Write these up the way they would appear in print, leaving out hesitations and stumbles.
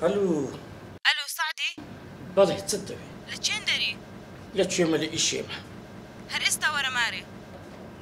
ئەلو. ئەلو سەعدی؟ بەڵێ چت دەوێ؟ لە چێن دەری؟ لە کوێمە لە ئیشێمە. هەر ئێستا وەرە مارێ.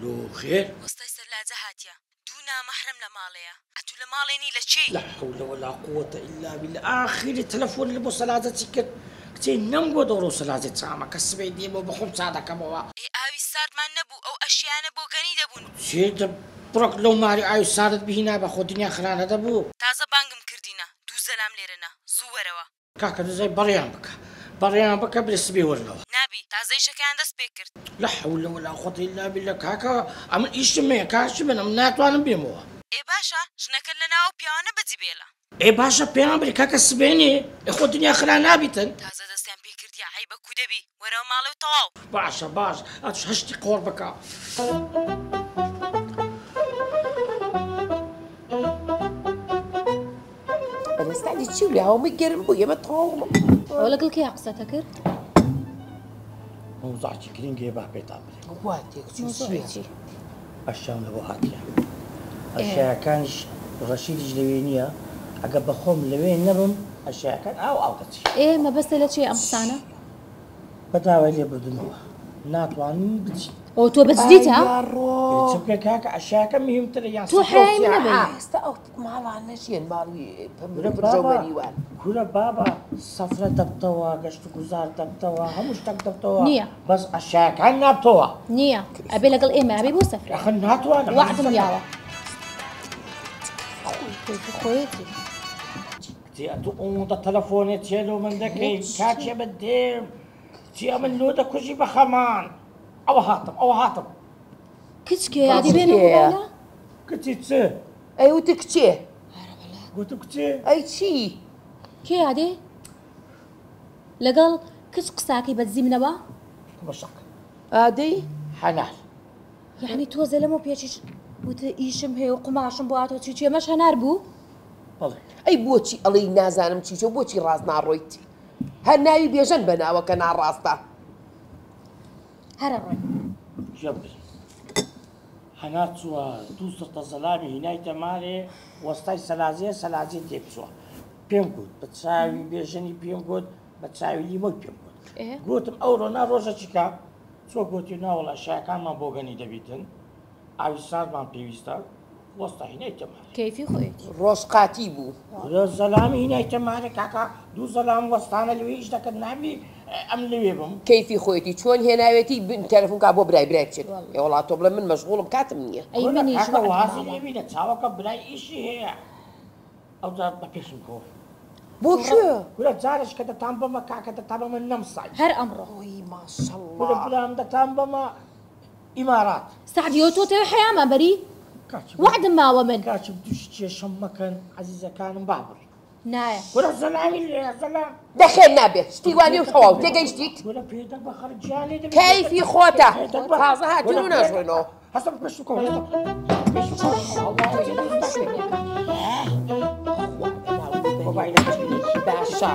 لۆ خێر؟ وەستای سەلاجە هاتیە دوو نامەحرەم لە ماڵێیە ئەتوو لە ماڵێ نی لە کێی؟ لا حول ولا قوة الا بالله ئاخری تەلەفۆنی لە بۆ سەلاجە چی کرد کچێ نەمگۆ دەوڕۆ سەلاجە چامە کە سبەی دێمەوە بەخۆم چا دەکەمەوە. ئێ ئاوی ساردمان نەبوو ئەو ئەشیایانە بۆگەنی دەبوون. کچێ دە بڕۆ لەو ماری ئاوی ساردت بهینابا خۆ دنیا خرا نەدەبوو. تازە بانگم کردینە دوو زەلام لێرەنە زوو وەرەوە. کاکە دەزای بەڕێیان بکە بەڕێیان بکە برێ سبەی وەرنەوە. نابی تازە ئیشەکەیان دەست پێ کرد. لا حول ولا قوة الا بالله کاکە ئەمن ئیشم هەیە کاکی من ئەمن ناتوانم بێمەوە. ئێ باشە ژنەکەت لە ناو ئەو پیاوانە بەجی بێلە. ئێ باشە پێیان بری کاکە سبەینێ ئێ خۆ دنیا خرا نابیتن. تازە دەستیان پێ کردیە عەیبە کو دەبی وەرەوە ماڵێ و تەواو. باشە باش ئەتوش هەشتی قۆڕ بکە. بەرێستانی چی و هەومەی گەرم بوو ئێمە تەواو. ئەوە لەگەڵ کێ قسەتە کرد؟ مەوزوعێکی گرنگەیە با پێتان بڵێم. وا تێکچوو مەوزوعی چی؟ ئەشیام لە بۆ هاتیە. ئەشیاکانیش ڕەشیدیش لەوێ نییە ئەگە بەخۆم لەوێ نەبم ئەشیاکان ئاو ئاو دەچی. ئێ مەبەستە لە چیە ئەم قسانە؟ بە داوای لێبوردنەوە ناتوانم بچین. ئۆ تۆ بە جدیتە؟ چ بکەین کاکە ئەشیاکە مهمترە یان تۆ حەیای منە بەی. ئێستا ئەو ماڵانە چیەن ماڵی پرژە و مەریوان. کورە بابە سەفرە دەبتەوە گەشت و گوزار دەبتەوە هەموو شتەک دەبتەوە نییە بەس ئەشیاکان نابتەوە. نییە ئەبێ لەگەڵ ئێمە ئەبێ بۆ سەفرە. ئەخر ناتوانم. وەعدم یاوە. خۆیەتی. کچێ ئەتوو ئەوەندە تەلەفۆنێ چێ لۆ من دەکەی کاکێ من دێم کچێ ئەمن لۆ دەکوژی بە خەمان. ئەوە هاتم ئەوە هاتم. کچ کێ یادی بێنە مۆبایلە؟ کچی چ؟ ئەی وتی کچێ. گوتم کچێ. ئەی چی؟ کێ یادێ؟ لەگەڵ کچ قساکەی بە دزی منەوە؟ مەشق. ئادەی؟ هەنار. یەعنی تۆزێ لەمەو پێشیش وتت ئیشم هەیە و قوماشم بۆ هاتەوە چی چی ئەمەش هەنار بوو؟ بەڵێ. ئەی بۆچی ئەڵێی نازانم چی چیە و بۆچی ڕاست ناڕۆیت؟ هەر ناوی بێژەن بە ناوەکە ناڕاستە. هەرە ڕۆین. گوێ بگرن. هەنار چووە دوو سرتە زەلامی هینایتە مارێ وەستای سەلاجەیە سەلاجەی تێکچووە. پێم گوت بە چاوی بێژەنی پێم گوت بە چاوی لیمۆی پێم گوت. گوتم ئەوڕۆ نا ڕۆژە چیکە؟ چووە گوتی ناوەڵا شایەکانمان بۆگەنی دەبیتن ئاوی ساردمان پێویستە وەستا هینایتە مارێ. کەیفی خۆیەتی. ڕۆژ قاتی بوو. کورە زەلامی هینایتە مارێ کاکە دوو زەلام وەستانە لەوێ ئیش دەکەن نابی ئەم لەوێ بم. کەیفی خۆیەتی چۆن هێناوێتی تەلەفون کا بۆ برای برای بچێت ئێ وەڵا تۆ بڵێ من مەشغوڵم کاتم نییە. ئەی کورە منیش کاکە وەعدم وازی ماوە. لێ بینە چاوەکە برای ئیشی هەیە ئەوجا بە پێشم کەوە. بۆ کوێ؟ کورە جارێش کە دەتان بەمە کاکە دەتان بەمە نەمسای. هەر ئەمڕۆ. ئۆی کورە ماشەڵڵا. برام دەتان بەمە ئیمارات. سەعدی ئەوە تۆ تەوێ حەیامان بەری؟ کاکی وەعدم ماوە من. کاکی دوش کێشەم مەکەن عەزیزەکانم با بڕۆین. نایە. کورە زەلامی لێیە زەلام. دەخێر نابێت شتی وانیە و تەواو تێگەیشتیت؟ کورە پێدەنگ بە خەڵک گیان لێ دەبێت. کەیفی خۆتە پێدەنگ بە تازە هاتوون و ناژڕێنەوە. هەستە پێش بکەوە هەستە پێش بکەوە. باشە.